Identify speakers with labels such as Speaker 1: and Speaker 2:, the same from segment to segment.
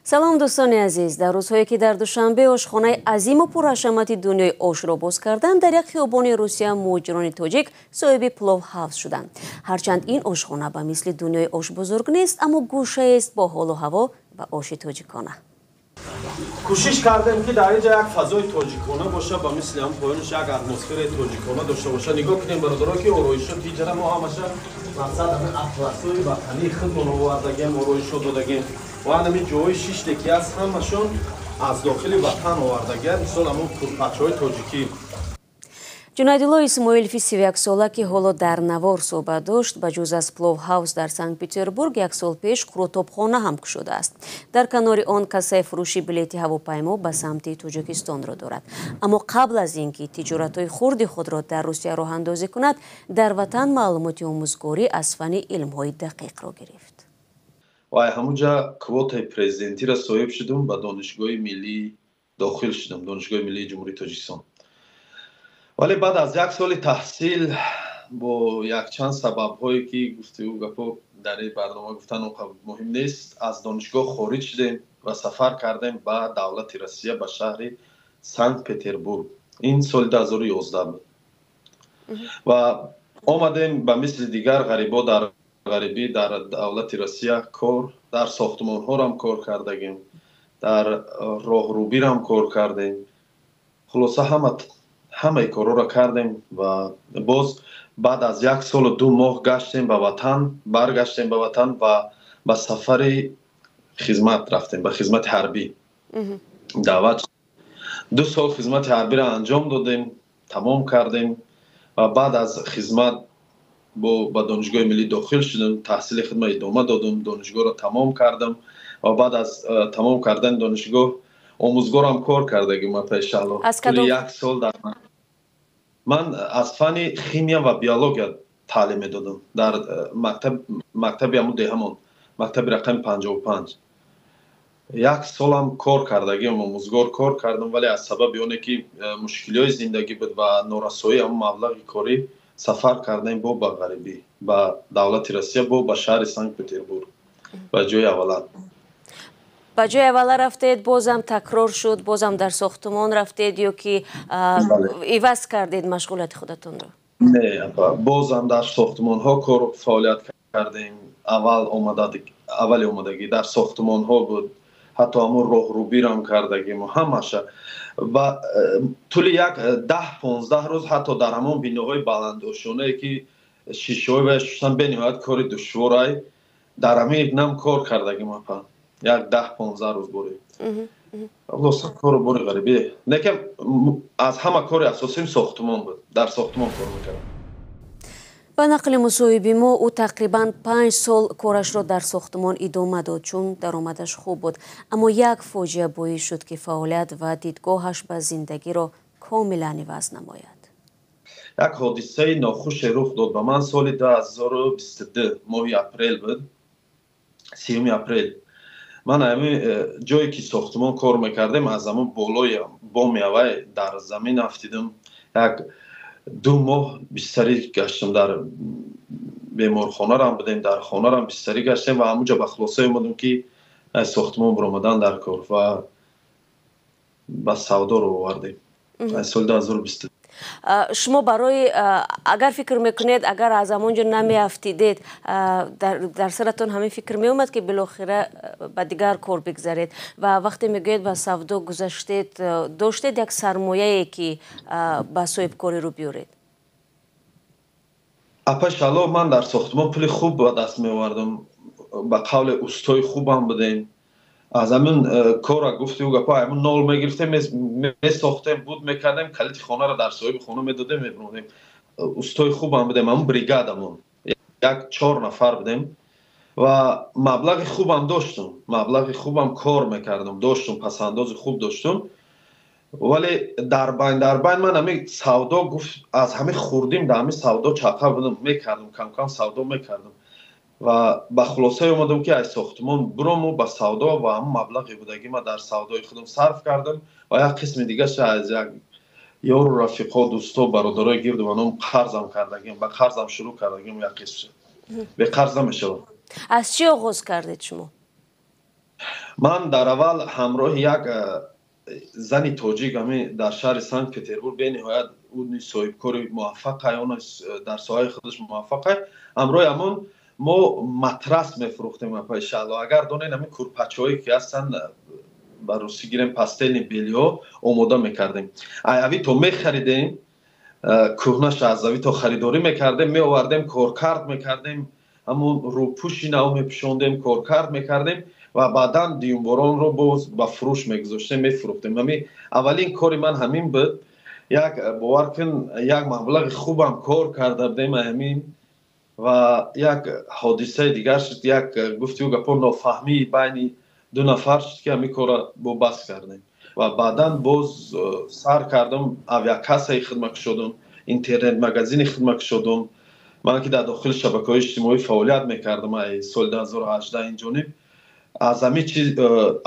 Speaker 1: Салом, дӯстони азиз. Дар рӯзҳое ки дар Душанбе ошхонаи азиму пурҳашамати Дунёи ошро боз карданд, дар як хиёбони Русия муҳоҷирони тоҷик соҳиби плов ҳавз шуданд. Ҳарчанд ин ошхона ба мисли Дунёи ош бузург нест, аммо гӯшаест бо ҳолу ҳаво ва оши тоҷикона.
Speaker 2: Кӯшиш кардем, ки дар инҷа як фазои тоҷикона боша, ба мисли ҳам поёнаш як атмосфераи тоҷикона дошта боша. Нигоҳ кунем, бародаро, ки ороишот иҷара мо ҳамаша мақсад ҳамин атласҳои ватании худмон овардагем, ороишот додагем ва ҳамин ҷоҳои шиште ки аст, ҳамашон аз дохили ватан овардагиам, мисол, ҳамон курпачаҳои тоҷикӣ.
Speaker 1: Ҷунайдулло Исмоилови 31-сола, ки ҳоло дар навор суҳбат дошт, ба ҷуз аз плов ҳавз дар Санкт Петербург як сол пеш қурутобхона ҳам кушодааст. Дар канори он кассаи фурӯши билети ҳавопаймо ба самти Тоҷикистонро дорад. Аммо қабл аз ин ки тиҷоратҳои хурди худро дар Русия роҳандозӣ кунад, дар ватан маълумоти омӯзгорӣ аз фанни илмҳои дақиқро гирифт.
Speaker 2: Ва ҳамунҷа квотаи президентиро соҳиб шудум, ба Донишгоҳи миллӣ дохил шудам, Донишгоҳи миллии Ҷумҳурии Тоҷикистон. Вале баъд аз як соли таҳсил бо якчанд сабабҳое, ки гуфтиу гапо дар ин барнома гуфтан он қадр муҳим нест, аз донишгоҳ хориҷ шудем ва сафар кардем ба давлати Россия, ба шаҳри Санкт Петербург. Ин соли 2011 буд. Ва омадем, ба мисли дигар ғарибо дар ғарибӣ, дар давлати Россия кор, дар сохтмонҳорам кор кардагем, дар роҳрӯбирам кор кардем. Хулоса, ҳама ҳамаи корҳоро кардем ва боз баъд аз як солу 2 моҳ гаштем ба ватан, баргаштем ба ватан ва ба сафари хизмат рафтем, ба хизмати ҳарбӣ даъват. 2 сол хизмати ҳарбиро анҷом додем, тамом кардем ва баъд аз хизмат бо ба Донишгоҳи миллӣ дохил шудам, таҳсили худро идома додам, донишгоҳро тамом кардам ва баъд аз тамом кардани донишгоҳ омӯзгорам кор кардагим, апаи Шаҳло. Тӯли як сол дар ман аз фанни химия ва биология таълим медодам дар мактаби ҳамун деҳамон, мактаби рақами 55. Як солам кор кардагим, омӯзгор кор кардам, вале аз сабаби оне ки мушкилиҳои зиндагӣ буд ва норасоии ҳамун маблағи корӣ, сафар кардем бо ба ғарибӣ, ба давлати Россия, бо ба шаҳри Санкт Петербург, ба ҷои аввала.
Speaker 1: Ба ҷои аввала рафтед, бозам такрор шуд, бозам дар сохтумон рафтед ё ки иваз кардед машғулияти худатонро?
Speaker 2: Не, бозам дар сохтумонҳо кор фаъолият кардем. Аввал аввали омадагӣ дар сохтумонҳо буд, ҳатто ҳамун роҳрӯбирам кардагиму ҳамаша. Ва тӯли як 10-15 рӯз ҳатто дар ҳамон биноҳои баландошонае, ки шишаҳои ва шуштан бениҳоят кори душворай, дар ҳамин нам кор кардагим, апа, як 10-15 рӯз боре. Хулоса, кору бори ғарибе. Лекин аз ҳама кори асосим сохтумон буд, дар сохтумон кор мекардам.
Speaker 1: Ба нақли мусоҳиби мо, ӯ тақрибан 5 сол корашро дар сохтумон идома дод, чун даромадаш хуб буд. Аммо як фоҷиа боис шуд, ки фаъолият ва дидгоҳаш ба зиндагиро комилан иваз намояд.
Speaker 2: Як ҳодисаи нохуше рух дод ба ман. Соли 2022 моҳи апрел буд, 30-уми апрел. Ман ҳамин ҷое ки сохтумон кор мекардем, аз ҳамон болои боми авай дар замин афтидам. Як 2 моҳ бистарӣ гаштам, дар беморхонарам будем, дар хонарам бистарӣ гаштем ва ҳамунҷо ба хулосае омадам, ки аз сохтумон баромадан дар кор ва ба савдо ро овардем аз соли 2020.
Speaker 1: Шумо барои агар фикр мекунед, агар аз ҳамон ҷо намеафтидед, дар саратон ҳамин фикр меомад, ки билохира ба дигар кор бигзаред? Ва вақте мегӯед, ба савдо гузаштед, доштед як сармояе, ки ба соҳибкорӣ рӯ биёред?
Speaker 2: Апа Шало, ман дар сохтумон пули хуб ба даст меовардам. Ба қавле, устои хубам будем. Аз ҳамин кора, гуфти ӯ гапо, ҳамин нол мегирифтем, месохтем, буд мекардем, калити хонаро дар соҳиби хона медодем, мебурдем. Устои хубам будем. Ҳамун бригадамон як чор нафар будем ва маблағи хубам доштум, маблағи хубам кор мекардам, доштум, пасандози хуб доштум. Вале дар байн ман ҳамин савдо, гуфт, аз ҳамин хурдим дар ҳамин савдо чапа будам, мекардам, камкам савдо мекардам ва ба хулосае омадам, ки аз сохтумон бурому ба савдо. Ва ҳамон маблағи будагӣ ман дар савдои худам сарф кардам ва як қисми дигаша аз як ёру рафиқо, дӯсто, бародарои гирду ба ном қарзам кардагим, ба қарзам шурӯъ кардагим як қисмша. Бе қарз намешавад.
Speaker 1: Аз чӣ оғоз кардед шумо?
Speaker 2: Ман дар аввал ҳамроҳи як зани тоҷик ҳамин дар шаҳри Санкт Петербург, бениҳоят ӯ соҳибкори муваффақай, он дар соҳаи худаш муваффақай, ҳамроҳи ҳамон мо матрас мефурӯхтем, апаи Шаҳло. Агар донед, ҳамин курпачаҳое ки ҳастанд, ба русӣ гирем, постельный бельё омода мекардем. Ай Авито мехаридем, кӯҳнаша аз Авито харидорӣ мекардем, меовардем, коркард мекардем, ҳамун рӯпӯши нав мепӯшондем, коркард мекардем ва баъдан дуюмборонро боз ба фурӯш мегузоштем, мефурӯхтем. Ҳамин аввалин кори ман ҳамин буд. Як, бовар кун, як маблағи хубам кор карда будем ҳамин. Ва як ҳодисаи дигар шуд, як, гуфти ӯ гапо, нофаҳмии байни ду нафар шуд, ки ҳамин корро бо бас кардем. Ва баъдан боз сар кардам, авиакассаи хидмат кушодам, интернет-магазини хидмат кушодам. Ман ки дар дохили шабакаҳои иҷтимоӣ фаъолият мекардам ай соли 2018 инҷониб, аз ҳамин чиз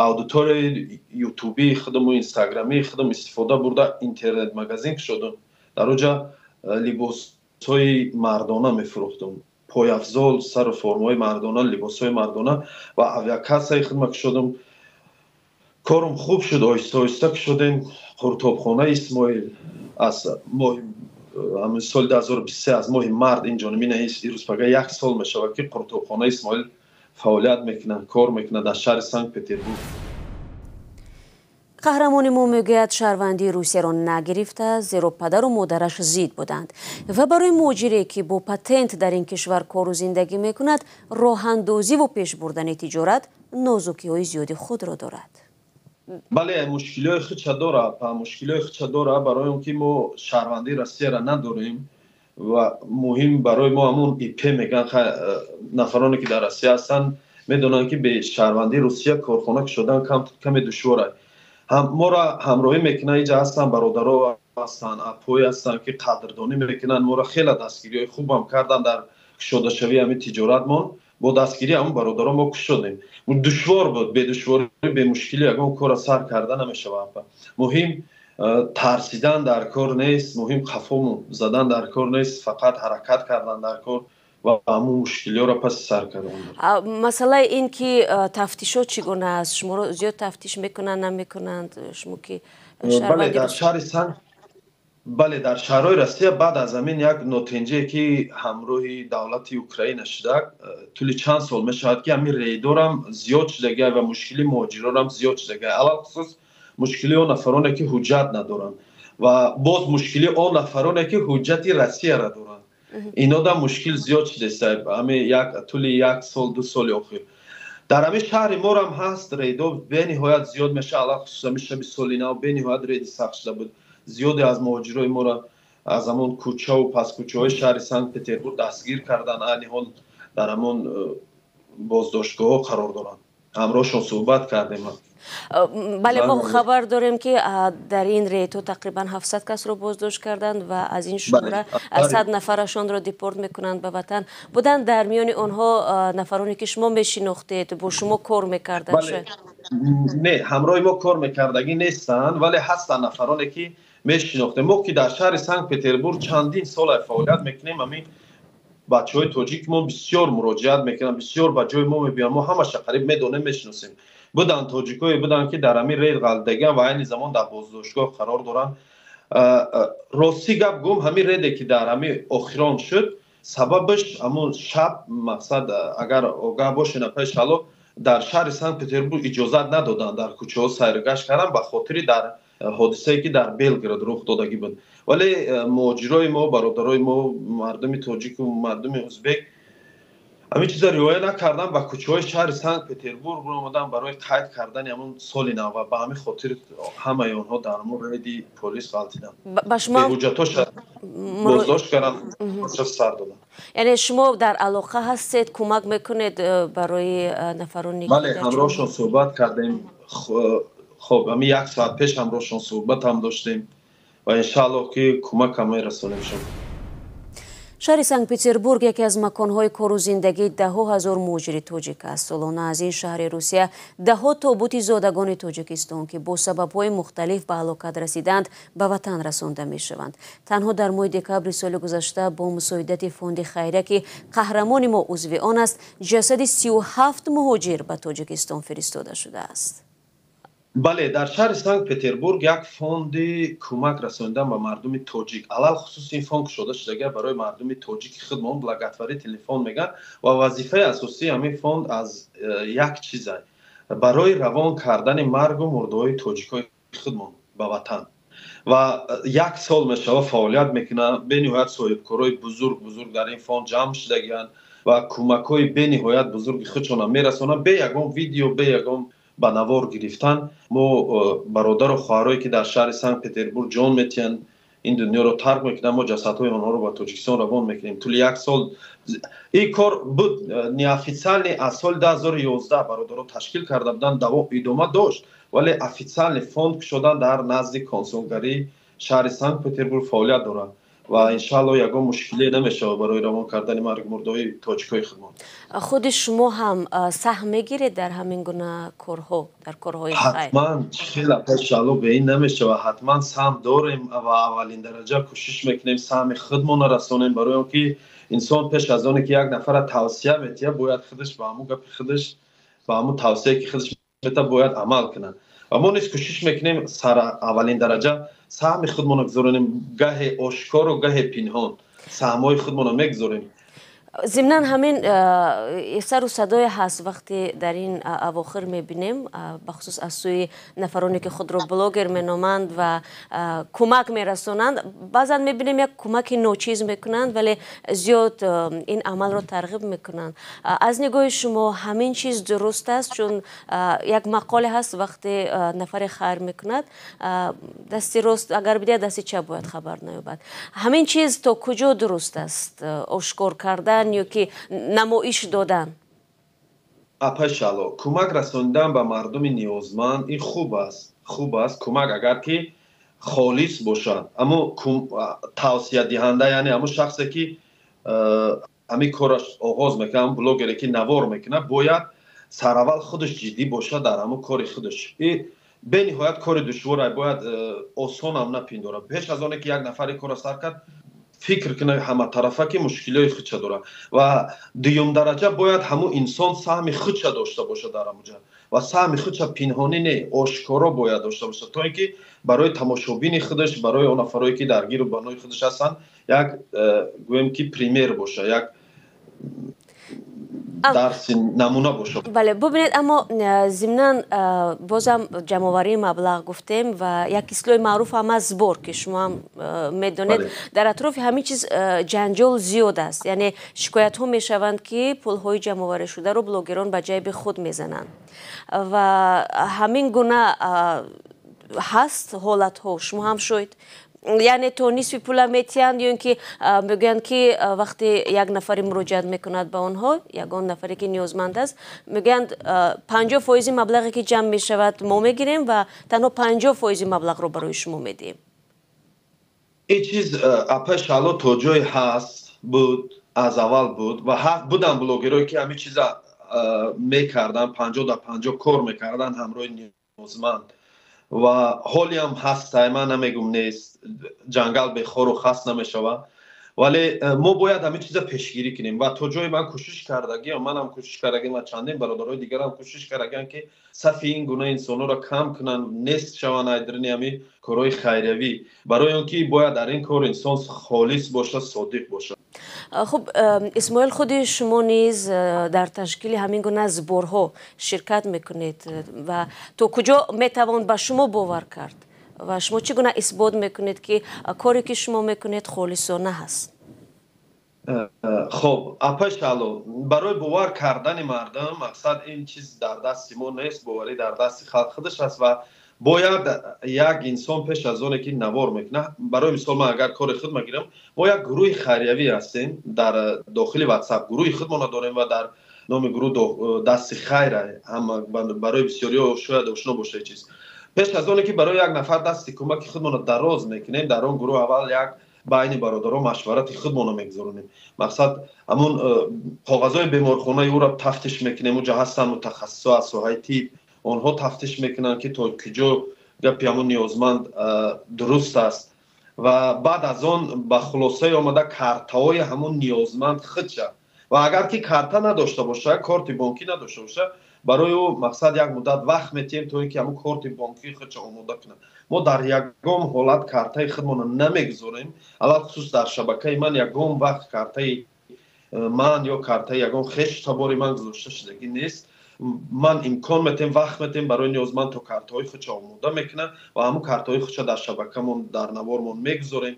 Speaker 2: аудиторияи ютубии худаму инстаграмии худам истифода бурда, интернет-магазин кушодам. Дар оҷа либосҳои мардона мефурӯхтам, пойафзол, сару формаҳои мардона, либосҳои мардона. Ва авиакассаи хидмат кушодам. Корум хуб шуд, оҳиста оҳиста кушодем қуртобхонаи Исмоил. Аз моҳи ҳамин соли 2023, аз моҳи март инҷониб, ина ирӯз пага як сол мешавад, ки қуртобхонаи Исмоил фаъолият мекунад, кор мекунад дар шаҳри Санкт Петербург.
Speaker 1: Қаҳрамони мо мегӯяд, шаҳрвандии Русияро нагирифтааст, зеро падару модараш зид буданд. Ва барои муҳоҷире, ки бо патент дар ин кишвар кору зиндагӣ мекунад, роҳандозиву пеш бурдани тиҷорат нозукиҳои зиёди худро дорад.
Speaker 2: Бале, мушкилиҳои худша дорад, мушкилиҳои худша дорад, барои он ки мо шаҳрвандии Россияро надорем. Ва муҳим барои мо ҳамун ИП мегӯянд. Нафароне ки дар Россия ҳастанд, медонанд, ки бе шаҳрвандии Русия корхона кушодан каме душвор аст. Моро ҳамроҳӣ мекунанд, иҷа ҳастанд, бародаро ҳастанд, апҳое ҳастанд, ки қадрдонӣ мекунанд моро, хеле дастгириҳои хубам карданд дар кушодашавии ҳамин тиҷоратмон. Бо дастгирии ҳамун бародаро мо кушодем. Душвор буд, бедушворӣ, бемушкилӣ ягон корро сар карда намешавад. Муҳим тарсидан дар кор нест, муҳим қафо задан дар кор нест, фақат ҳаракат кардан дар кор ва ҳамун мушкилиҳоро паси сар кардан.
Speaker 1: Масъалаи ин ки тафтишот чӣ гуна аст? Шуморо зиёд тафтиш мекунанд, намекунанд? Шумо ки
Speaker 2: Бале, дар шаҳри Сан бале, дар шаҳрҳои Россия баъд аз ҳамин як нотинҷие, ки ҳамроҳи давлати Украина шуда, тӯли чанд сол мешавад, ки ҳамин рейдорам зиёд шудагиа ва мушкили муҳоҷирорам зиёд шудагиа. Алалхусус мушкили он нафароне, ки ҳуҷҷат надоранд, ва боз мушкили он нафароне, ки ҳуҷҷати Россияро доранд. Инода мушкил зиёд шудааст ҳамин як тӯли як сол, 2 соли охир. Дар ҳамин шаҳри морам ҳаст, рейдо бениҳоят зиёд мешавад. Алалхусус ҳамин шаби соли нав бениҳоят рейди сахт шуда буд. Зиёде аз муҳоҷирои моро аз ҳамон кӯчаву паскӯчаҳои шаҳри Санкт Петербург дастгир карданд, айни ҳол дар ҳамон боздоштгоҳҳо қарор доранд. Ҳамроҳшон суҳбат кардем.
Speaker 1: Бале, мо хабар дорем, ки дар ин рейдҳо тақрибан 700 касро боздошт карданд ва аз ин шумора 100 нафарашонро депорт мекунанд ба ватан. Буданд дар миёни онҳо нафароне, ки шумо мешинохтед, бо шумо кор мекарданд?
Speaker 2: Не, ҳамроҳи мо кор мекардагӣ нестанд, вале ҳастанд нафароне, ки мешинохтем. Мо ки дар шаҳри Санкт Петербург чандин сол фаъолият мекунем, ҳамин бачаҳои тоҷик мо бисёр муроҷиат мекунанд, бисёр ба ҷои мо мебиёнд. Мо ҳамаша қариб медонем, мешиносем. Буданд тоҷикое буданд, ки дар ҳамин рейд ғалтидагиан ва айни замон дар боздоштгоҳ қарор доранд. Ростӣ гап гум, ҳамин рейде, ки дар ҳамин охирон шуд, сабабаш ҳамун шаб, мақсад, агар огаҳ бошед, апаи Шаҳло, дар шаҳри Санкт Петербург иҷозат надоданд дар кӯчаҳо сайругашт кардан ба хотири дар ҳодисае, ки дар Белгород рух додагӣ буд. Вале муҳоҷирои мо, бародарои мо, мардуми тоҷику мардуми ӯзбек ҳамин чиза риоя накардан, ба кӯчаҳои шаҳри Санкт Петербург омадан барои қайд кардани ҳамон соли нав ва ба ҳамин хотир ҳамаи онҳо дар ҳамон рейди полис ғалтиданд, ҳуҷҷатоша боздошт карданд, сар доданд.
Speaker 1: Яъне шумо дар алоқа ҳастед, кӯмак мекунед барои нафароне?
Speaker 2: Бале, ҳамроҳшон суҳбат кардем. Хоб, ҳамин як соат пеш ҳамроҳшон суҳбат ҳам доштем ва иншааллоҳ, ки кӯмак ҳам мерасонемшон.
Speaker 1: Шаҳри Санкт-Петербург яке аз маконҳои кору зиндагии даҳҳо ҳазор муҳоҷири тоҷик аст. Солона аз ин шаҳри Русия даҳҳо тобути зодагони Тоҷикистон, ки бо сабабҳои мухталиф ба ҳалокат расиданд, ба ватан расонда мешаванд. Танҳо дар моҳи декабри соли гузашта бо мусоидати фонди хайрия, ки қаҳрамони мо узви он аст, ҷасади 37 муҳоҷир ба Тоҷикистон фиристода шудааст.
Speaker 2: Бале, дар шаҳри Санкт-Петербург як фонди кӯмак расонидан ба мардуми тоҷик, алалхусус ин фонд кушода шудага барои мардуми тоҷики худмон, благотворительный фонд мегӯянд, ва вазифаи асосии ҳамин фонд аз як чиза: барои равон кардани маргу мурдаҳои тоҷикҳои худмон ба ватан. Ва як сол мешава фаъолият мекунад. Бениҳоят соҳибкорои бузург бузург дар ин фонд ҷамъ шудагианд ва кӯмакҳои бениҳоят бузурги худшонам мерасонанд, бе ягон видео, бе ягон ба навор гирифтан. Мо бародару хоҳарое, ки дар шаҳри Санкт Петербург ҷон метиҳанд, ин дунёро тарк мекунанд, мо ҷасадҳои онҳоро ба Тоҷикистон равон мекунем. Тӯли як сол ин кор буд, неофициальный, аз соли 2011 бародаро ташкил карда буданд, идома дошт, вале официальный фонд кушодан, дар назди консулгарии шаҳри Санкт Петербург фаъолият дорад ва иншаалло ягон мушкиле намешавад барои равон кардани марги мурдаҳои тоҷикҳои худмон.
Speaker 1: Худи шумо ҳам саҳм мегиред дар ҳамин гуна корҳо, дар корҳои хайр?
Speaker 2: Ҳатман, хеле иншаалло бе ин намешавад. Ҳатман саҳм дорем ва аввалин дараҷа кӯшиш мекунем саҳми худмонро расонем, барои он ки инсон пеш аз оне ки як нафара тавсия метиҳад, бояд худаш ба ҳамун гапи худаш, ба ҳамун тавсияе ки худаш метавад, бояд амал кунад. Ва мо низ кӯшиш мекунем сар аввалин дараҷа саҳми худмонро гузоронем, гаҳе ошкору гаҳе пинҳон саҳмҳои худмонро мегузорем.
Speaker 1: Зимнан ҳамин сару садое ҳаст, вақте дар ин авохир мебинем, бахусус аз сӯи нафароне, ки худро блогер меноманд ва кӯмак мерасонанд. Баъзан мебинем, як кӯмаки ночиз мекунанд, вале зиёд ин амалро тарғиб мекунанд. Аз нигоҳи шумо ҳамин чиз дуруст аст? Чун як мақоле ҳаст, вақте нафаре хайр мекунад, дасти рост агар бидиҳад, дасти чап бояд хабар наёбад. Ҳамин чиз то куҷо дуруст аст, ошкор кардан ё ки намоиш додан?
Speaker 2: Апаи Шаҳло, кӯмак расонидан ба мардуми ниёзманд ин хуб аст, хуб аст кӯмак, агар ки холис бошад. Аммо тавсиядиҳанда, яъне ҳамун шахсе, ки ҳамин кораш оғоз мекунад, ҳамун блогере, ки навор мекунад, бояд сараввал худаш ҷиддӣ бошад дар ҳамун кори худаш. Бениҳоят кори душворе, бояд осонам напиндорад. Пеш аз оне ки як нафар ин корро сар кард, фикр кунад ҳаматарафа, ки мушкилиҳои худша дорад. Ва дуюм дараҷа бояд ҳамун инсон саҳми худша дошта бошад дар ҳамуҷа ва саҳми худша пинҳонӣ не, ошкоро бояд дошта бошад, то ин ки барои тамошобини худаш, барои он нафарое, ки дар гиру банои худаш ҳастанд, як гӯем ки пример бошад, як дарси намуна бошад.
Speaker 1: Бале, бубинед, аммо зимнан бозам ҷамъоварии маблағ гуфтем ва як истилоҳи маъруф ҳам аст, сбор, ки шумо ҳам медонед. Дар атрофи ҳамин чиз ҷанҷол зиёд аст, яъне шикоятҳо мешаванд, ки пулҳои ҷамъоварӣшударо блогерон ба ҷайби худ мезананд. Ва ҳамин гуна ҳаст ҳолатҳо, шумо ҳам шоҳид, яъне то нисфи пула метиҳанд ё ин ки мегӯянд, ки вақте як нафаре муроҷиат мекунад ба онҳо, ягон нафаре, ки ниёзманд аст, мегӯянд, 50 фоизи маблағе, ки ҷамъ мешавад, мо мегирем ва танҳо 50 фоизи маблағро барои шумо медиҳем.
Speaker 2: Ин чиз, апаи Шаҳло, то ҷое ҳаст, буд, аз аввал буд ва буданд блогерое, ки ҳамин чиза мекарданд, 50 дар 50 кор мекарданд ҳамроҳи ниёзманд, ва ҳолиам ҳастай, ман намегум нест, ҷангал бехору хас намешавад. Вале мо бояд ҳамин чиза пешгирӣ кунем ва то ҷое ман кӯшиш кардагиам, манам кӯшиш кардагиам ва чандин бародарои дигарам кӯшиш кардагиам, ки сафи ин гуна инсонҳоро кам кунанд, нест шаванд айдрини ҳамин корҳои хайриявӣ, барои он ки бояд дар ин кор инсон холис бошад, содиқ бошад.
Speaker 1: Хуб, Исмоил, худи шумо низ дар ташкили ҳамин гуна сборҳо ширкат мекунед ва то куҷо метавон ба шумо бовар кард ва шумо чӣ гуна исбот мекунед, ки коре, ки шумо мекунед, холисона ҳаст?
Speaker 2: Хоб, апаи Шаҳло, барои бовар кардани мардум, мақсад, ин чиз дар дасти мо нест, боварӣ дар дасти халқ худаш аст. Ва бояд як инсон пеш аз оне ки навор мекунад, барои мисол, ман агар кори худ магирам, мо як гурӯҳи хайриявӣ ҳастем дар дохили Ватсап, гурӯҳи худмонро дорем ва дар номи гурӯҳ «Дасти хайра», ҳама барои бисёриҳо шояд ошно боша чиз. Пеш аз оне ки барои як нафар дасти кӯмаки худмонро дароз мекунем, дар он гурӯҳ аввал як Байни бародаро машварати худмона мегузаронем. Мақсад, ҳамун коғазҳои беморхонаи ӯро тафтиш мекунем. Уҷа ҳастанд мутахассисо аз соҳаи тиб, онҳо тафтиш мекунанд, ки то куҷо гапи ҳамун ниёзманд дуруст аст, ва баъд аз он ба хулосае омада, картаҳои ҳамун ниёзманд худша, ва агар ки карта надошта боша, корти бонкӣ надошта боша, барои ӯ, мақсад, як муддат вақт метиҳем, то ин ки ҳамун корти бонкии худша омода кунад. Мо дар ягон ҳолат картаи худмонро намегузорем. Алалхусус дар шабакаи ман ягон вақт картаи ман ё картаи ягон хешу табори ман гузошта шудагӣ нест. Ман имкон метем, вақт метем барои ниёзманд, то картаҳои худша омода мекунад, ва ҳамун картаҳои худша дар шабакамон, дар навормон мегузорем,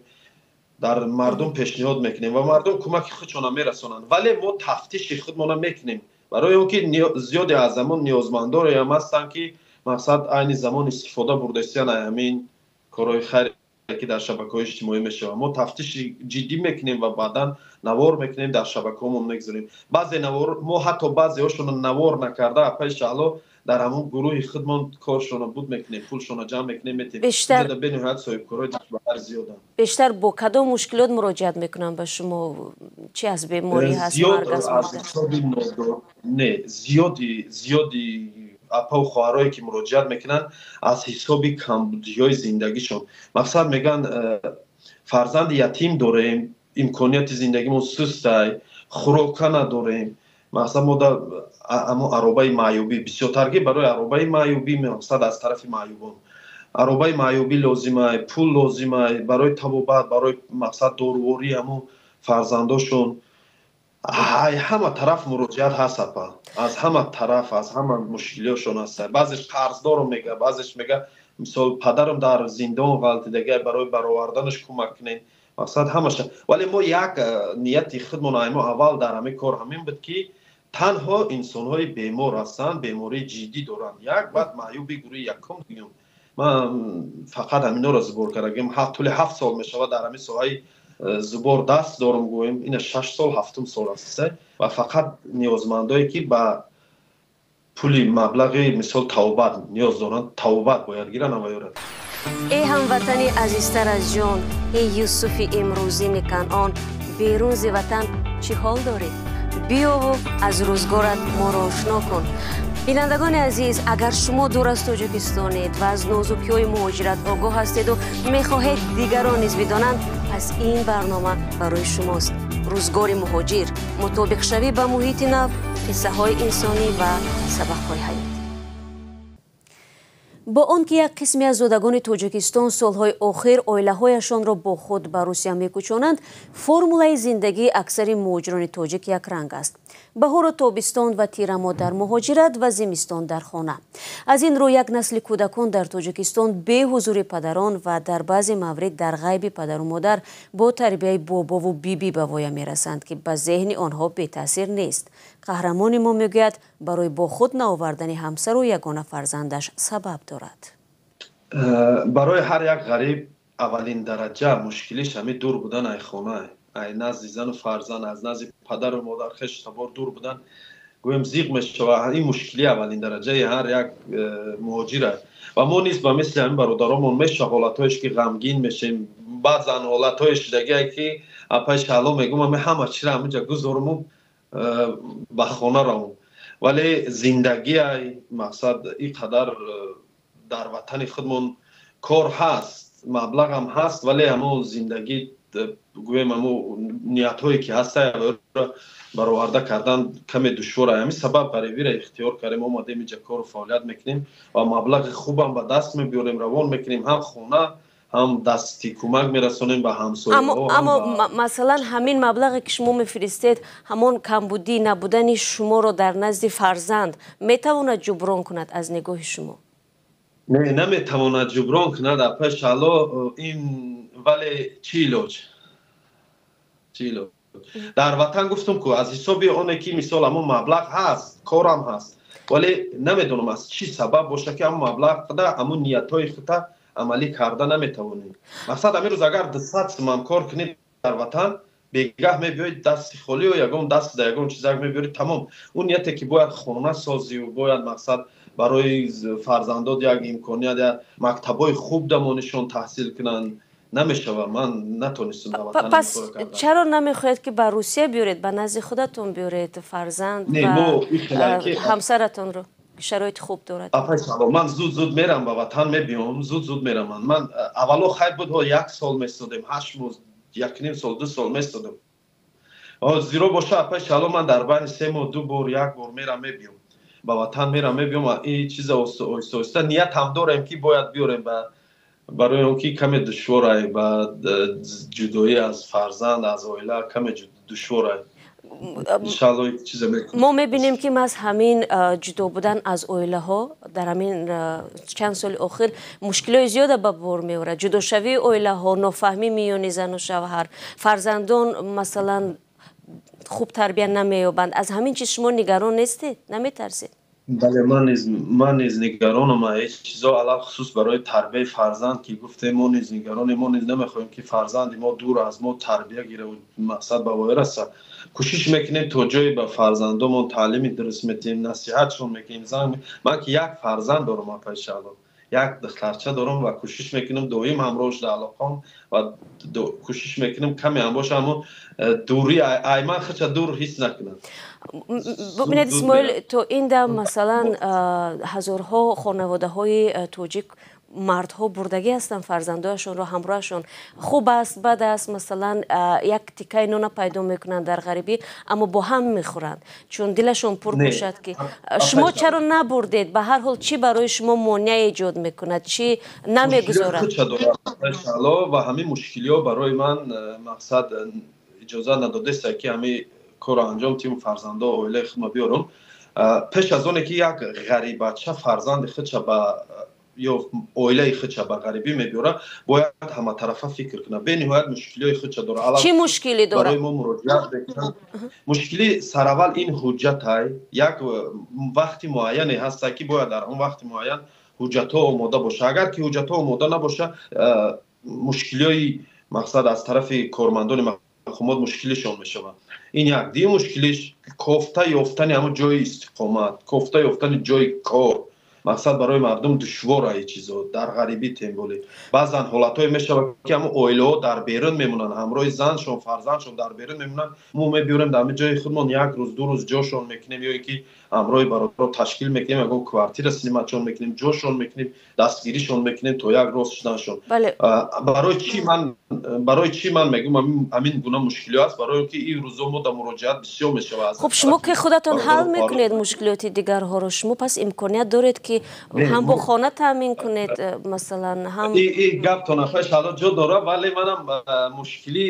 Speaker 2: дар мардум пешниҳод мекунем ва мардум кӯмаки худшона мерасонанд. Вале мо тафтиши худмона мекунем, барои он ки зиёде аз ҳамон ниёзмандореам ҳастанд, ки, мақсад, айни замон истифода бурдастиян ҳамин корҳои хайре, ки дар шабакаҳои иҷтимоӣ мешавад. Мо тафтиши ҷиддӣ мекунем ва баъдан навор мекунем, дар шабакаҳомон мегузорем. Баъзе навор мо ҳатто баъзеҳошонро навор накарда, апаи Шаҳло, дар ҳамон гурӯҳи худмон коршона буд мекунем, пулшона ҷамъ мекунем, метем. Бениҳоят соҳибкорои дастбаҳар зиёданд.
Speaker 1: Бештар бо кадом мушкилот муроҷиат мекунанд ба шумо? Чи аз беморӣ ҳаст, марг аст?
Speaker 2: Аз ҳисоби не, зиёди апаву хоҳарое, ки муроҷиат мекунанд, аз ҳисоби камбудиҳои зиндагишон. Мақсад, мегӯянд, фарзанди ятим дорем, имконияти зиндагимон сустай, хӯрока надорем. Мақсад, мо амо аробаи маъюбӣ бисёртарги, барои аробаи маъюбӣ, мақсад, аз тарафи маъюбон аробаи маъюбӣ лозимай, пул лозимай барои табобат, барои, мақсад, доруворӣ ҳамо фарзандошон. Ҳама тараф муроҷиат ҳаст, апа, аз ҳама тараф, аз ҳама мушкилиҳошон ҳаст. Баъзеш қарздору мега, баъзеш мега, мисол, падарам дар зиндон ғалтидага, барои бароварданаш кӯмак кунем. Мақсад, ҳамаша. Вале мо як нияти худмон мо аввал дар ҳамин кор ҳамин буд, ки танҳо инсонҳои бемор ҳастанд, бемории ҷиддӣ доранд, як баъд маъюби гурӯҳи якум, дуюм. Ман фақат ҳаминҳоро сбор кардагим. Тӯли 7 сол мешавад, дар ҳамин соҳаи сбор даст дорам, гӯем, ина 6 сол, ҳафтум сол аст, ва фақат ниёзмандое, ки ба пули маблағи, мисол, табобат ниёз доранд, табобат бояд гиранд, аваёрад.
Speaker 1: Эй ҳамватани азизтар аз ҷон, эй Юсуфи имрӯзини Канъон, берун зи ватан чӣ ҳол дорӣ? Биёву аз рӯзгорат моро ошно кун. Бинандагони азиз, агар шумо дур аз Тоҷикистонед ва аз нозукиҳои муҳоҷират огоҳ ҳастеду мехоҳед дигарон низ бидонанд, пас ин барнома барои шумост. Рӯзгори муҳоҷир, мутобиқшавӣ ба муҳити нав, қиссаҳои инсонӣ ва сабақҳои ҳаёт. Бо он ки як қисме аз зодагони Тоҷикистон солҳои охир оилаҳояшонро бо худ ба Русия мекӯчонанд, формулаи зиндагии аксари муҳоҷирони тоҷик якранг аст: баҳору тобистон ва тирамо дар муҳоҷират ва зимистон дар хона. Аз ин рӯ як насли кӯдакон дар Тоҷикистон бе ҳузури падарон ва дар баъзе маврид дар ғайби падару модар бо тарбияи бобову бибӣ ба воя мерасанд, ки ба зеҳни онҳо бетаъсир нест. Қаҳрамони мо мегӯяд, барои бо худ наовардани ҳамсару ягона фарзандаш сабаб дорад.
Speaker 2: Барои ҳар як ғариб аввалин дараҷа мушкилиш ҳамин дур будан ай хона, ай назди зану фарзанд, аз назди падару модар, хешу табор дур будан, гӯем, зиқ мешавад. Ин мушкили аввалин дараҷаи ҳар як муҳоҷир аст ва мо низ ба мисли ҳамин бародаромон мешава ҳолатҳоеш, ки ғамгин мешем. Баъзан ҳолатҳое шудагие, ки, апаи Шаҳло, мегӯм, ами ҳама чира ҳаминҷа гузоруму ба хона равм. Вале зиндагиай, мақсад, ин қадар дар ватани худмон кор ҳаст, маблағам ҳаст, вале ҳамо зиндагӣ, гӯем, ҳамо ниятҳое, ки ҳаста, бароварда кардан каме душвор. Ҳамин сабаб ғарибиро ихтиёр кардем, омадем инҷа, кору фаъолият мекунем ва маблағи хубам ба даст мебиёрем, равон мекунем, ҳам хона, ҳам дасти кӯмак мерасонем ба ҳамсояҳо.
Speaker 1: Аммо, масалан, ҳамин маблағе, ки шумо мефиристед, ҳамон камбудӣ набудани шуморо дар назди фарзанд метавонад ҷуброн кунад аз нигоҳи шумо?
Speaker 2: Не, наметавонад ҷуброн кунад, апаи Шаҳло, ин. Вале чӣ илоҷ, чӣ илоҷ? Дар ватан, гуфтум ку, аз ҳисоби оне ки, мисол, ҳамон маблағ ҳаст, корам ҳаст, вале намедонам, аз чӣ сабаб боша, ки ҳамон маблағ ҳамон ниятҳои хута амалӣ карда наметавонем. Мақсад, ҳамин рӯз агар 200 сумам кор кунӣ дар ватан, бегаҳ мебиёед дасти холиу ягон даст да ягон чизак мебиёред, тамом. Он нияте, ки бояд хона созию, бояд, мақсад, барои фарзандот як имконият, як мактабҳои хуб дамонишон таҳсил кунанд. Намешава, ман натонистам дар ватан.
Speaker 1: Пас чаро намехоҳед, ки ба Русия биёред, ба назди худатон биёред фарзанд ва ҳамсаратонро, ки шароити хуб дорад?
Speaker 2: Апай Шаҳло, ман зуд зуд мерам ба ватан, мебиём, зуд зуд мерам. Ман аввало хайр буд, як сол местодем, 8 моҳ, 1.5 сол, 2 сол местодем. Зиро боша, апай Шаҳло, ман дар байни 3 моҳ ду бор, як бор мерам, мебиём, ба ватан мерам, мебиём. Ин чиза оҳиста оҳиста ният ҳам дорем, ки бояд биёрем, барои он ки каме душворай, ба ҷудоӣ аз фарзанд, аз оила каме душворай.
Speaker 1: Мо мебинем, ки маҳз ҳамин ҷудо будан аз оилаҳо дар ҳамин чанд соли охир мушкилиҳои зиёда ба бор меорад: ҷудошавии оилаҳо, нофаҳмӣ миёни зану шавҳар, фарзандон, масалан, хуб тарбия намеёбанд. Аз ҳамин чиз шумо нигарон нестед, наметарсед?
Speaker 2: Бале, ман низ нигаронам ҳеҷ чизо, алалхусус барои тарбияи фарзанд, ки гуфтем, мо низ нигаронем. Мо низ намехоҳем, ки фарзанди мо дур аз мо тарбия гираву, мақсад, ба воя раса. Кӯшиш мекунем, то ҷое ба фарзандомон таълими дуруст метиҳем, насиҳатшон мекунем. Зан ман ки як фарзанд дорам, апай Шаҳло, як духтарча дорам ва кӯшиш мекунам доим ҳамроҳш дар алоқам ва кӯшиш мекунам, каме ҳам боша, аммо дурӣ ай ман хича дур ҳис накунам.
Speaker 1: Бубинед, Исмоил, то ин дам, масалан, ҳазорҳо хонаводаҳои тоҷик, мардҳо бурдагӣ ҳастанд фарзандояшонро ҳамроҳашон. Хуб аст, бад аст, масалан, як тикаи нона пайдо мекунанд дар ғарибӣ, аммо бо ҳам мехӯранд, чун дилашон пур бошад. Ки шумо чаро набурдед? Ба ҳар ҳол, чӣ барои шумо монеа эҷод мекунад, чӣ намегузорад?
Speaker 2: Ва ҳамин мушкилиҳо барои ман, мақсад, иҷозат надодеста, ки ҳамин корро анҷом тиҳам, фарзандо, оилаи худма биёрам. Пеш аз оне ки як ғарибача фарзанди худша ба ё оилаи худша ба ғарибӣ мебиёрад, бояд ҳаматарафа фикр кунад. Бениҳоят мушкилиҳои худша дорад.
Speaker 1: Чӣ мушкилӣ дорад?
Speaker 2: Барои мо муроҷиат мекунанд. Мушкили сараввал ин ҳуҷҷатай. Як вақти муайяне ҳаста, ки бояд дар он вақти муайян ҳуҷҷатҳо омода боша. Агар ки ҳуҷҷатҳо омода набоша, мушкилиҳои, мақсад, аз тарафи кормандони мақомот мушкилишон мешавад. Ин як. Дигар мушкилиш кофта ёфтани ҳамон ҷои истиқомат, кофта ёфтани ҷои кор, мақсад, барои мардум душвора ин чизо дар ғарибӣ. Тем более баъзан ҳолатҳое мешавад, ки ҳамон оилаҳо дар берун мемонанд, ҳамроҳи заншон, фарзандшон дар берун мемонанд. Мо мебиёрем, дар ҳамин ҷои худмон як рӯз, 2 рӯз ҷошон мекунем ё ин ки ҳамроҳи бародаро ташкил мекунем, ягон квартира снимать-шон мекунем, ҷошон мекунем, дастгиришон мекунем то як рост шуданшон. Барои чӣ ман мегӯм, ҳамин гуна мушкилиҳо аст? Барои он ки ин рӯзо мо дар муроҷиат бисёр мешавад.
Speaker 1: Хуб, шумо ки худатон ҳал мекунед мушкилоти дигарҳоро, шумо пас имконият доред, ки ҳам бо хона таъмин кунед, масалан, ҳам
Speaker 2: Гаптон, апай Шаҳло, ҷо дора, вале манам мушкили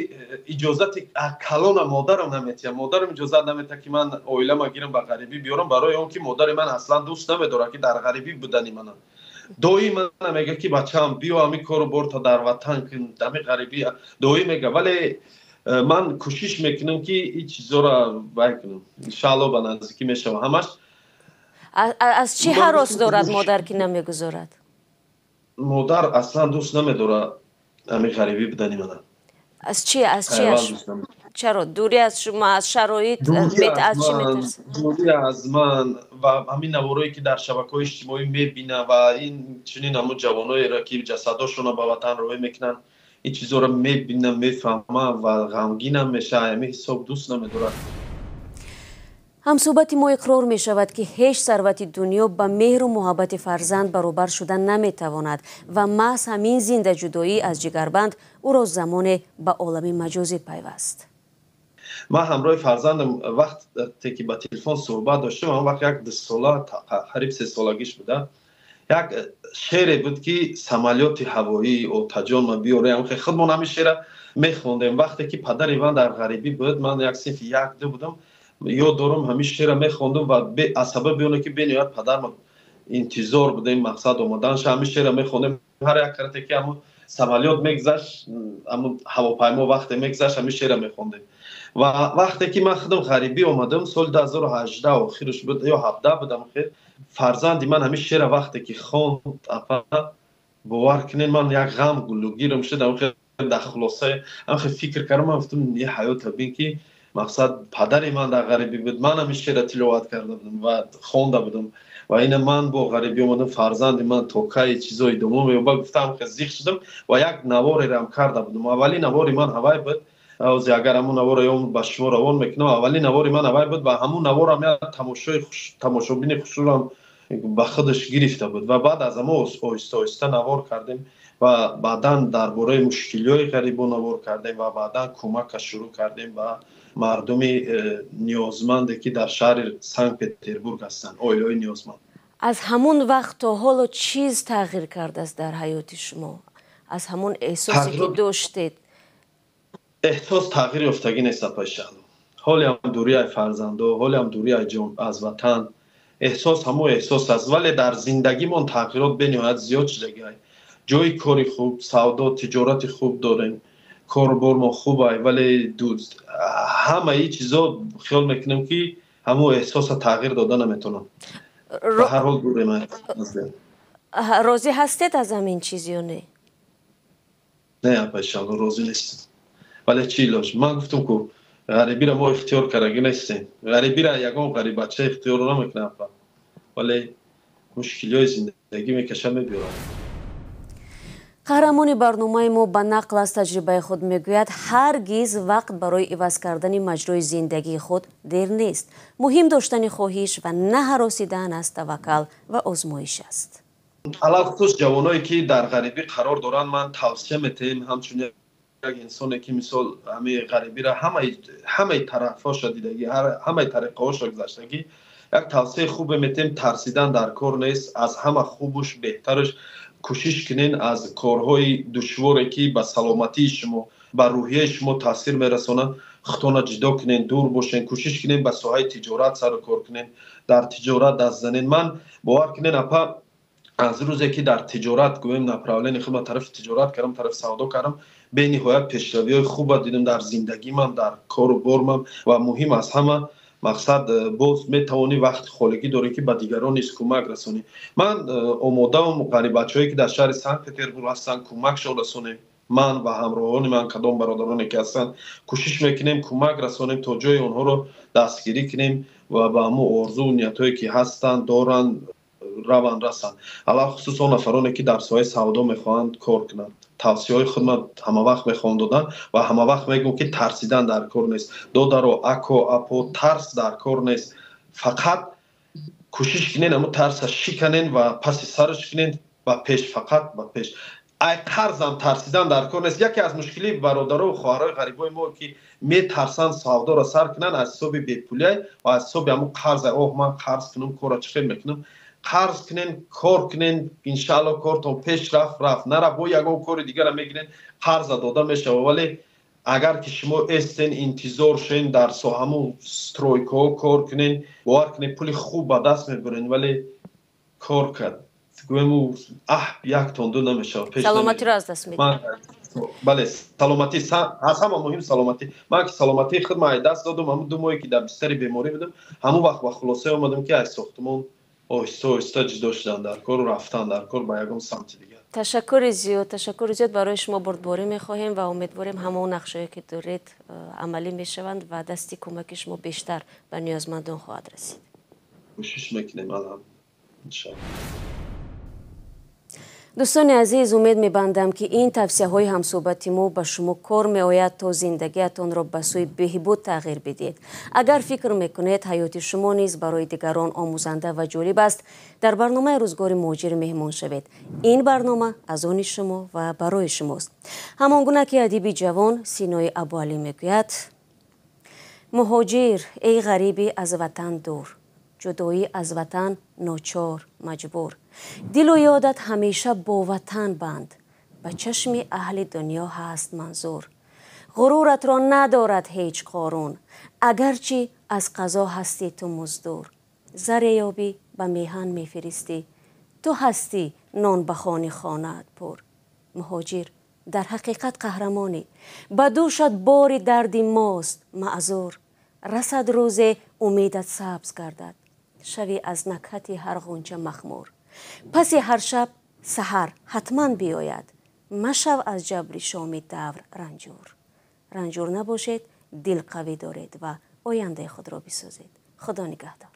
Speaker 2: иҷозати калона модарам наметиҳам. Модарам иҷозат наметиҳад, ки ман оилама гирам, ба ғарибӣ биёрам, барои он ки модари ман аслан дӯст намедорад, ки дар ғарибӣ будани манам. Доим мана мега, ки бачаам, биё, ҳамин кору борта дар ватан кун, ҳамин ғарибӣ доим мега. Вале ман кӯшиш мекунам, ки ин чизоро вай кунам. Иншаалло, ба наздикӣ мешава ҳамаш.
Speaker 1: Аз чӣ ҳарос дорад модар, ки намегузорад?
Speaker 2: Модар аслан дӯст намедорад ҳамин ғарибӣ будани мана.
Speaker 1: Аз чӣ? Чаро? Дурӣ аз шумо, аз шароит, аз чӣ метарсад?
Speaker 2: Дурӣ аз ман ва ҳамин наворое, ки дар шабакаҳои иҷтимоӣ мебинам ва ин чунин ҳамун ҷавоноеро, ки ҷасадошонро ба ватан роҳӣ мекунанд, ин чизоро мебинам, мефаҳмам ва ғамгинам мешавам. Ҳамин ҳисоб дӯст намедорад.
Speaker 1: Ҳамсӯҳбати мо иқрор мешавад, ки ҳеҷ сарвати дунё ба меҳру муҳаббати фарзанд баробар шуда наметавонад ва маҳз ҳамин зиндаҷудоӣ аз ҷигарбанд ӯро замоне ба олами маҷозӣ пайваст.
Speaker 2: Ман ҳамроҳи фарзандам вақте ки ба телефон суҳбат доштем, он вақт як дусола, қариб сесолагиш буда. Як шере буд, ки самолёти ҳавоӣ, отаҷон, ма биёрем. Худмон ҳамин шера мехондем, вақте ки падари ман дар ғарибӣ буд. Ман як синфи як, ду будам, ёд дорам, ҳамин шера мехондум ва аз сабаби оне ки бениҳоят падарма интизор будем, мақсад, омаданша, ҳамин шера мехондем. Ҳар як карате ки ҳамун самолёт мегузашт, ҳамун ҳавопаймо вақте мегузашт, ҳамин шера мехондем. Ва вақте ки ман худам ғарибӣ омадам, соли 2018 охирш буд ё 17 будам, хел фарзанди ман ҳамин шера вақте ки хонд, апа, бовар кунед, ман як ғам гулугирам шуд. Дар хулоса ҳамхел фикр кардам, ман гуфтам: е ҳаёта бин, ки, мақсад, падари ман дар ғарибӣ буд, ман ҳамин шера тиловат карда будам ва хонда будам. Ва ина ман бо ғарибӣ омадам, фарзанди ман то кай чизо идома меёбад, гуфтам ки зиқ шудам ва як наворерам карда будам. Аввалин навори ман ҳавай буд. Ози агар ҳамун наворро ё ба шумо равон мекунам, аввалин навори ман ҳавай буд ва ҳамун наворам як тамошои тамошобини хушрӯам ба худаш гирифта буд. Ва баъд аз ҳамо оҳиста оҳиста навор кардем ва баъдан дар бораи мушкилиҳои ғарибо навор кардем ва баъдан кӯмака шурӯъ кардем ба мардуми ниёзманде, ки дар шаҳри Санкт Петербург ҳастанд, оилаҳои ниёзманд.
Speaker 1: Аз ҳамун вақт то ҳоло чиз тағйир кардааст дар ҳаёти шумо? Аз ҳамун эҳсосе ки доштед?
Speaker 2: Эҳсос тағйир ёфтагӣ нест, апаи Шаҳло. Ҳоле ҳам дурӣ ай фарзандо, ҳоле ҳам дурӣ ай ҷон аз ватан. Эҳсос ҳамон эҳсос аст, вале дар зиндагимон тағйирот бениҳоят зиёд шудагиай. Ҷои кори хуб, савдо, тиҷорати хуб дорем, корубормо хуб ай, вале ҳамаи чизо хиёл мекунем, ки ҳамон эҳсоса тағйир дода наметавонам. Ба ҳар ҳол дурем.
Speaker 1: Розӣ ҳастед аз ҳамин чиз ё не?
Speaker 2: Не, апаи Шаҳло, розӣ нестам. Вале чӣ илоҷ? Ман гуфтам, ку ғарибиро мо ихтиёр кардагӣ нестем. Ғарибиро ягон ғариббача ихтиёр намекунад, апа. Вале мушкилиҳои зиндагӣ мекаша, мебиёрад.
Speaker 1: Қаҳрамони барномаи мо ба нақл аз таҷрибаи худ мегӯяд, ҳаргиз вақт барои иваз кардани маҷрои зиндагии худ дер нест. Муҳим доштани хоҳиш ва наҳаросидан аз таваккал ва озмоиш аст.
Speaker 2: Алалхусус ҷавоное, ки дар ғарибӣ қарор доранд, ман тавсия метаҳем, ҳамчун як инсоне, ки мисол ҳамаи ғарибиро ҳамаи тарафҳоша дидагӣ, ҳамаи тариқаҳоша гузаштагӣ, як тавсияи хубе метаҳем: тарсидан дар кор нест. Аз ҳама хубуш, беҳтараш, кӯшиш кунен аз корҳои душворе, ки ба саломатии шумо, ба рӯҳияи шумо таъсир мерасонанд, худтона ҷудо кунен, дур бошен. Кӯшиш кунен ба соҳаи тиҷорат сару кор кунен, дар тиҷорат даст занен. Ман бовар кунен, апа, аз рӯзе ки дар тиҷорат, гӯем, направление худма тарафи тиҷорат кардам, тарафи савдо кардам, бениҳоят пешравиҳои хуба дидам дар зиндагимам, дар кору бормам. Ва муҳим аз ҳама мақсад, боз метавонӣ, вақти холигӣ дорӣ, ки ба дигарон низ кӯмак расонӣ. Ман омодаам ғариббачаҳое, ки дар шаҳри Санкт Петербург ҳастанд, кӯмакшон расонем. Ман ва ҳамроҳони ман, кадом бародароне ки ҳастанд, кӯшиш мекунем кӯмак расонем, то ҷои онҳоро дастгирӣ кунем ва ба ҳамун орзуву ниятҳое, ки ҳастанд, доранд, раванд, расанд. Алалхусус он нафароне, ки дар соҳаи савдо мехоҳанд кор кунанд, тавсияҳои худма ҳамавақт мехоҳам додан ва ҳамавақт мегӯям, ки тарсидан дар кор нест, додаро, ако, апо, тарс дар кор нест. Фақат кӯшиш кунен ҳамун тарса шиканен ва паси сараш кунен, ба пеш, фақат ба пеш. Ай қарзам тарсидан дар кор нест. Яке аз мушкилии бародару хоҳарои ғарибои мо, ки метарсанд савдоро сар кунанд, аз ҳисоби бепулиай ва аз ҳисоби ҳамун қарза. Оҳ, ман қарз кунам, корро чӣ хел мекунам? Қарз кунен, кор кунен, иншаалло кортон пеш рафт, рафт, нарафт, бо ягон кори дигара мегирен, қарза дода мешава. Вале агар ки шумо эстен, интизор шен, дар ҳамун стройкаҳо кор кунен, бовар кунен, пули хуб ба даст мебарен. Вале кор кард, гӯем, аҳ, яктон ду намешавад.
Speaker 1: Саломатиро аз даст медиҳад.
Speaker 2: Бале, саломатӣ аз ҳама муҳим, саломатӣ. Ман ки саломатии худ ман даст додам, ҳамун 2 моҳе ки дар бистари беморӣ будам, ҳамун вақт ба хулосае омадам, ки аз сохтмон оҳиста оҳиста ҷудо шудан дар кор, рафтан дар кор ба ягон самти дигар.
Speaker 1: Ташаккури зиёд, ташаккури зиёд. Барои шумо бурдборӣ мехоҳем ва умедворем, ҳамон нақшое ки доред, амалӣ мешаванд ва дасти кӯмаки шумо бештар ба ниёзмандон хоҳад расид.
Speaker 2: Кӯшиш мекунем, алҳамд, иншоалло.
Speaker 1: Дӯстони азиз, умед мебандам, ки ин тавсияҳои ҳамсӯҳбати мо ба шумо кор меояд, то зиндагиатонро ба сӯи беҳбуд тағйир бидиҳед. Агар фикр мекунед, ҳаёти шумо низ барои дигарон омӯзанда ва ҷолиб аст, дар барномаи Рӯзгори муҳоҷир меҳмон шавед. Ин барнома аз они шумо ва барои шумост. Ҳамон гуна ки адиби ҷавон Синои Абуалӣ мегӯяд: «Муҳоҷир, эй ғариби аз ватан дур, ҷудоӣ аз ватан ночор маҷбур, дилу ёдат ҳамеша бо ватан банд, ба чашми аҳли дунё ҳаст манзур. Ғуруратро надорад ҳеҷ қорун, агарчи аз қазо ҳастӣ ту муздур. Заре ёбӣ, ба меҳан мефиристӣ, ту ҳастӣ нон ба хони хонаат пур. Муҳоҷир, дар ҳақиқат қаҳрамонӣ, ба дӯшат бори дарди мост, маъзур. Расад рӯзе, умедат сабз гардад, шавӣ аз накҳати ҳар ғунча махмур. Паси ҳар шаб саҳар ҳатман биёяд, машав аз ҷабри шоми давр ранҷур». Ранҷур набошед, дилқавӣ доред ва ояндаи худро бисозед. Худо нигаҳдор.